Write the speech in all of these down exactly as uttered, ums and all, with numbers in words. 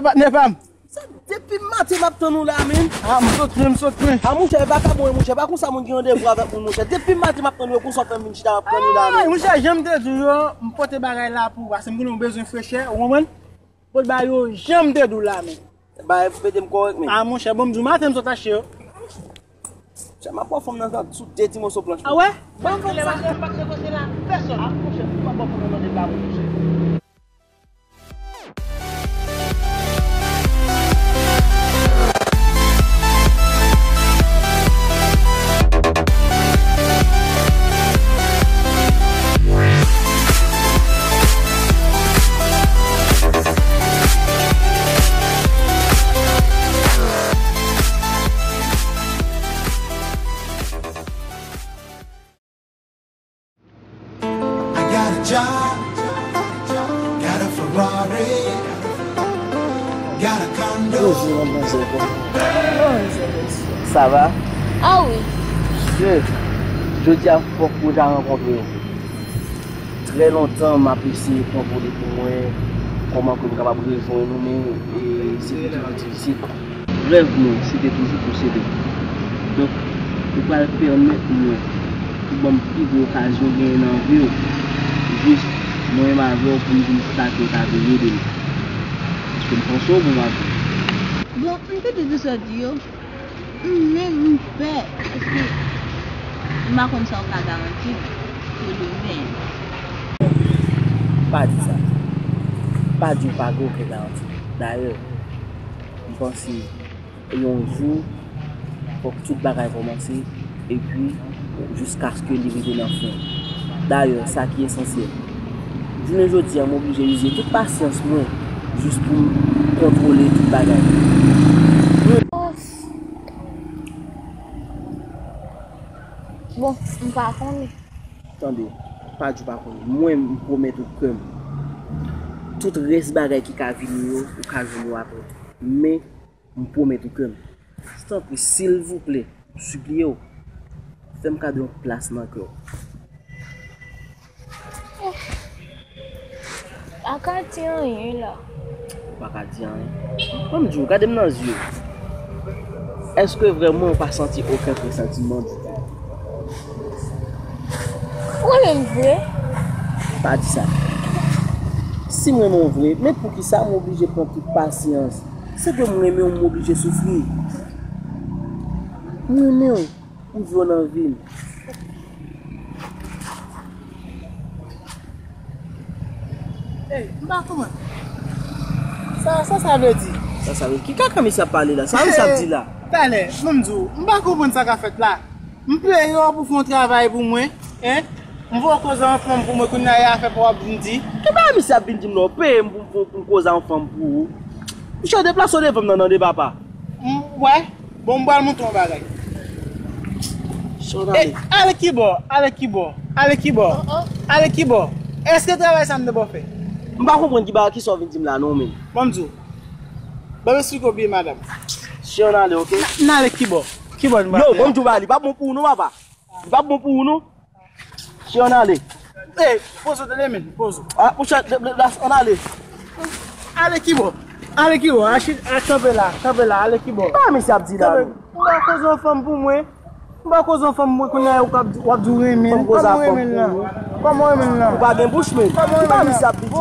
Patnè pa m. Sa, depi maten m ap tann ou la, men. Ah, m sot plen, m sot plen. Ah, monchè, e pa ka bon, monchè. Pa konsa moun gen randevou avèk moun, monchè. Depi maten m ap tann ou, e konsa w fè m vin chita, m ap tann ou la, men. Monchè, jan m te di w yo, m pote bagay la pou ou, paske m konnen w bezwen frechè, ou konprann? Pote bagay yo, jan m te di w la, men. Bagay pou pete m kòrèk, men. Ah, monchè, bon, m di w maten m sot achte yo. Monchè, m ap ba w fanm nan sou de ti moso planch. Ah wè? Bon, m konn sa. M pa t negosye la, pèsonn. Ah, monchè, m pa ba w fanm nan mande pa moun, monchè. I got a job, got a Ferrari, got a condo. Toujou nan bon zèv. Sa va? Ah wi. Jodi a fòk mwen ta rankontre w. Trè lontan m ap eseye kontwole pou mwen kòman ke m kapab rejwenn ou, men, e, se te toujou difisil. Rèv mwen, se te toujou posede. Donk, ou pral pèmèt mwen, ou ban m pi gwo okazyon genyen nan vi w. Jis, mwen menm avè w pou n vin tate w ta vin ede m. Paske m panse w bon avè m. Bon, m te di tou sa w di yo. M menm, m pè, paske m pa konn sa w ka garanti m pou demen. Pa di sa. Pa di w pa gen okenn garanti. Dayè, m panse yon jou, fòk tout bagay kòmanse, epi jiskaske li rive nan fen. Dayè, sa ki esansyèl. Jounen jodi a, m oblije ize tout pasyans mwen jis pou m kontwole tout bagay. Bon, m pa konnen. Tande, pa di w pa konnen. Mwen, m pwomèt ou ke m, tout rès bagay ki ka vini yo, ou ka jwenn yo apre. Men, m pwomèt ou ke m, tanpri, silvouplè, m sipliye w, fè m kado yon plas nan kè w. Pa ka di anyen la. Ou pa ka di anyen? Ban m di w, gade m nan zye. Èske vrèman ou pa santi okenn presantiman ditou? Ou renmen m vre? Pa di sa. Si m renmen w vre, men poukisa m oblije pran tout pasyans? Se ke m renmen w, m oblije soufri. M renmen w. M vle w nan vi m. Ey, m pa konprann. Sa, sa, sa vle di? Sa, sa vle di? Ki kaka misye ap pale la? Sa misye ap di la? Talè, ban m di w, m pa konprann sa k ap fèt la. M peye w pou fè yon travay pou mwen, en? M voye w koze yon fanm pou mwen, kounye a e afè pa w w ap vin di. Ki bagay misye ap vin di m la? W peye m pou, pou, pou m koze yon fanm pou ou? Misye deplase w devan m nan, tande papa. M, wè, bon, m pral montre w yon bagay. Chon ale. E, ale kibò, ale kibò, ale kibò, ale kibò. Èske travay sa m te ba w fè? M pa konprann ki bagay, kisa w vin di m la non, menm. Ban m di w. Ban m esplike w byen, madanm. Chon ale, oke? N ale kibò. Kibò n pral fè? Yo, ban m di w bagay, li p ap bon pou ou non, papa. Li p ap bon pou ou non. Chè, ann ale. Ey, poze w tande men, poze w. Ah, monchè, ann ale. Ale kibò. Ale kibò. A, chanpe la, chanpe la, ale kibò. Ki bagay misye ap di la menm? M ba w koze yon fanm pou mwen. M ba w koze yon fanm pou mwen, kounye a w ap di, w ap di w renmen l. Kòman w renmen l lan? Kòman w renmen l lan? Ou pa gen bouch menm. Kòman w renmen l lan? Ki bagay misye ap di la?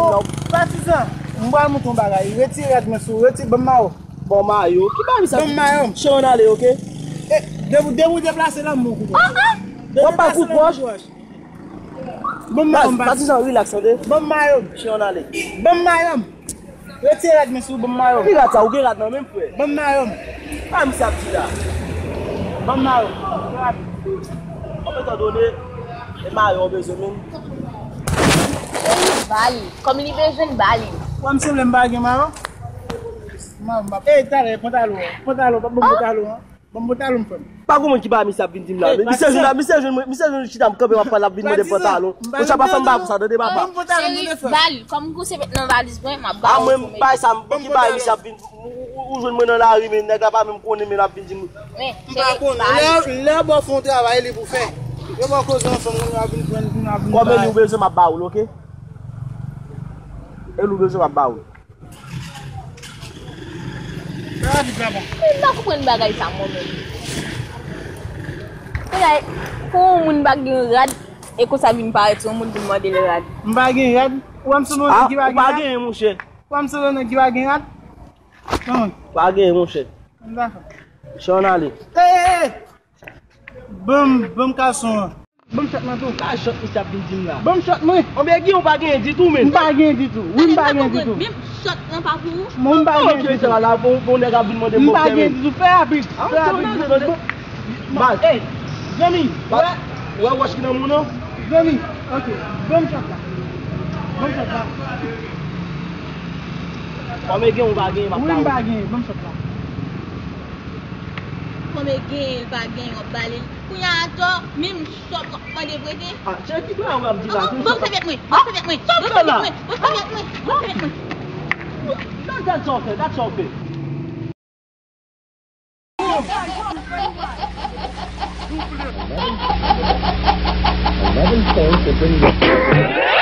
Patizan, m pral montre w yon bagay. Retire rad mwen sou ou. Retire, ban m mayo. Bon, mayo. Ki bagay misye ap di? Ban m mayo m. Chè, ann ale, oke? E, depi, depi w deplase la, m bon kout wòch. W ap bay kout wòch? Ban m mayo m, Patizan. Patizan, rilaks, tande? Ban m mayo m. Chè, ann ale. Ban m mayo m. Retire rad mwen sou ou, ban m mayo m. Ki rad sa? Ou gen rad nan men m, frè? Ban m mayo m. Sa misye ap di la? Ban m mayo m. An metan done, e mayo w bezwen menm? E li ba li. Kòm li bezwen l, ba li. Wè, m sanble m pa gen mayo? Mayo m pa. Ey, talè, pantalon an. Pantalon, pa ban m pantalon an. Ban m pantalon m, frè m. Pa konprann ki bagay misye ap vin di m la. Misye jwenn, misye jwenn mwen, misye jwenn chita m kanpe, m ap pale, l ap vin mande pantalon. Monchè, pa fè m bagay konsa, tande papa. Cheri, ba l. Kòm ou se met nan valiz mwen, m ap ba ou. A mwen, m bay sa, m, ki bagay misye ap vin, ou, ou, ou jwenn mwen nan lari, men nèg la pa menm konnen, men l ap vin di m. M pa konnen. Lè, lè yo ba w fè yon travay, li pou fè. Yo ba w koze yon fanm, kounye a w ap vin pran, kounye a w ap vin bay. Kòm e li ou bezwen, m ap ba ou l, oke? E li ou bezwen, m ap ba ou l. Rapid la bon. Mwen pa konprann bagay sa mwen menm. Kounye a, pou yon moun pa gen rad, e konsa vin parèt yon moun vin mande l rad. M pa gen rad. Ou wè m sanble yon nèg ki pa gen rad? Ou pa gen, monchè. Ou wè m sanble yon nèg ki pa gen rad? Non. Pa gen, monchè. M dakò. Chan ale. Ey, ey, ey! Ban m, ban m kalson an. Ban m chòt mwen tou. Ka chòt misye ap vin di m la. Ban m chòt mwen. Anben Giyon pa genyen ditou menm. M pa genyen ditou. Wi, m pa genyen ditou. Menm chòt lan pa pou ou. Mwen m pa genyen ditou. Sa la, bon, bon nèg ap vin mande m. M pa genyen ditou. Fè rapid. Fè rapid. Baz. Ey, zanmi. Ou wè wòch ki nan men w nan? Zanmi, ok. Ban m chòt la. Ban m chòt la. Kòm e gen ou pa genyen, m ap ba ou. Wi, m pa genyen. Ban m chòt la. Kòm e genyen, l pa genyen, w ap ba li l. Kounye a atò, menm chòt w ap mande prete. Ah, cheri, ki bagay w ap di la? Ban m sèvyèt mwen, ban m sèvyèt mwen, ban m sèvyèt mwen, ban m sèvyèt mwen, ban m sèvyèt mwen. Gad, gad sa w fè, gad sa w fè. Eleven phones have been